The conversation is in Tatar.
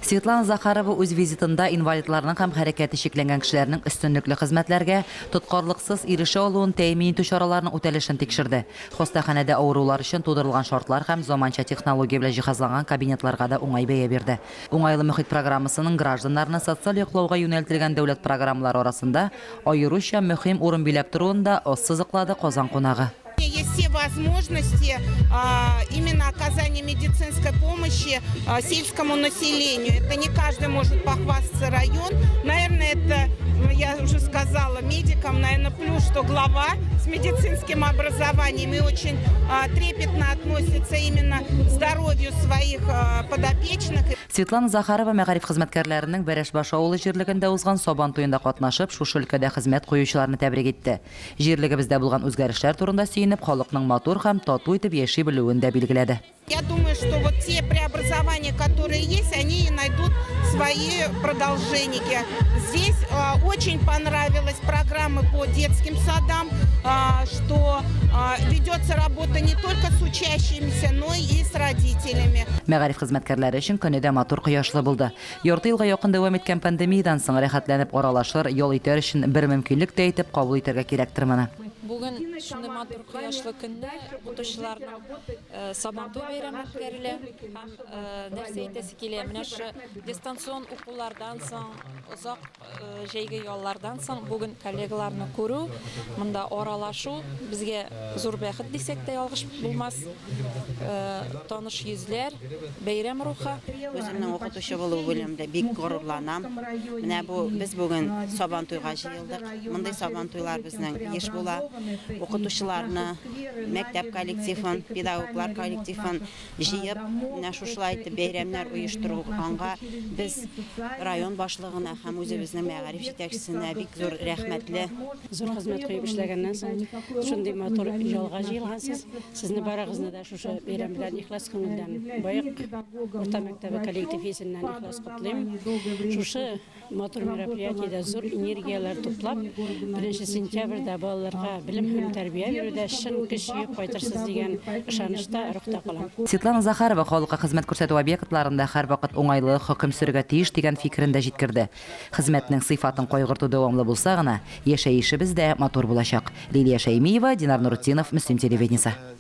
Светлана Захарова үз визитында инвалидларның һәм хәрәкәте чикләнгән кешеләрнең өстенлекле хезмәтләргә тоткарлыксыз ирешә алуын тәэмин итү чараларының үтәлешен тикшерде. Хастаханәдә авырулар өчен тудырылган шартлар һәм заманча технология белән җиһазланган кабинетларга да уңай бәя бирде. Уңайлы мохит программасының гражданнарны социаль яклауга юнәлтелгән дәүләт программалары арасында аеруча мөһим урын биләп торуын да ассызыклады Казан кунагы. Есть все возможности именно оказания медицинской помощи сельскому населению. Это не каждый может похвастаться район. Наверное, это, я уже сказала медикам, наверное, плюс, что глава с медицинским образованием и очень трепетно относится именно к здоровью своих подопечных. Светлана Захарова мәгариф хезмәткәрләренең Бәрәшбаш авылы җирлегендә узган Сабан туенда катнашып, шушы өлкәдә хезмәт куючыларны тәбрик итте. Җирлегебездә булган үзгәрешләр турында сөенеп, халыкның матур һәм тату итеп яши белүен дә билгеләде. Я думаю, что вот те преобразования, которые есть, они и найдут свои продолженники. Здесь очень понравилась программа по детским садам, что ведется работа не только с учащимися, но и с родителями. Мәгариф хезмәткәрләре өчен көне дә матур, кояшлы булды. Ярты елга якын дәвам иткән пандемиядән соң рәхәтләнеп аралашыр, ял итәр өчен бер мөмкинлек тә итеп кабул итәргә кирәктер моны. Бүген шундый матур кояшлы көнне укытучыларның Сабантуй бәйрәме үткәрелә. Һәм нәрсә әйтәсе килә, менә шушы дистанцион укулардан соң, озак җәйге яллардан соң бүген коллегаларны күрү, монда аралашу безгә зур бәхет дисәк тә ялгыш булмас. Таныш йөзләр, бәйрәм рухы. Үземнең укытучы булу белән дә бик горурланам. Менә бу без бүген Сабантуйга җыелдык. Мондый Сабантуйлар безнең еш була. Укытучыларны, мәктәп коллективын, педагоглар коллективын җыеп, менә шушылай итеп бәйрәмнәр оештырганга без район башлыгына һәм үзебезнең мәгариф җитәкчесенә бик зур рәхмәтле. Зур хезмәт куеп эшләгәннән соң, шундый матур ялга җыелгансыз. Сезне барыгызны да шушы бәйрәм белән ихлас күңелдән Баек урта мәктәбе коллективы исеменнән ихлас котлыйм. Шушы матур мероприятиедә зур энергияләр туплап, беренче сентябрьдә балаларга белем һәм тәрбия бирүдә чын көч җыеп кайтырсыз дигән ышанычта, рухта калам. Светлана Захарова халыкка хезмәт күрсәтү объектларында һәрвакыт уңайлылык хөкем сөрергә тиеш дигән фикерен дә җиткерде. Хезмәтнең сыйфатын кайгырту дәвамлы булса гына, яшәешебез дә матур булачак. Лилия Шәймиева, Динар Нуртдинов, Мөслим телевидениесе.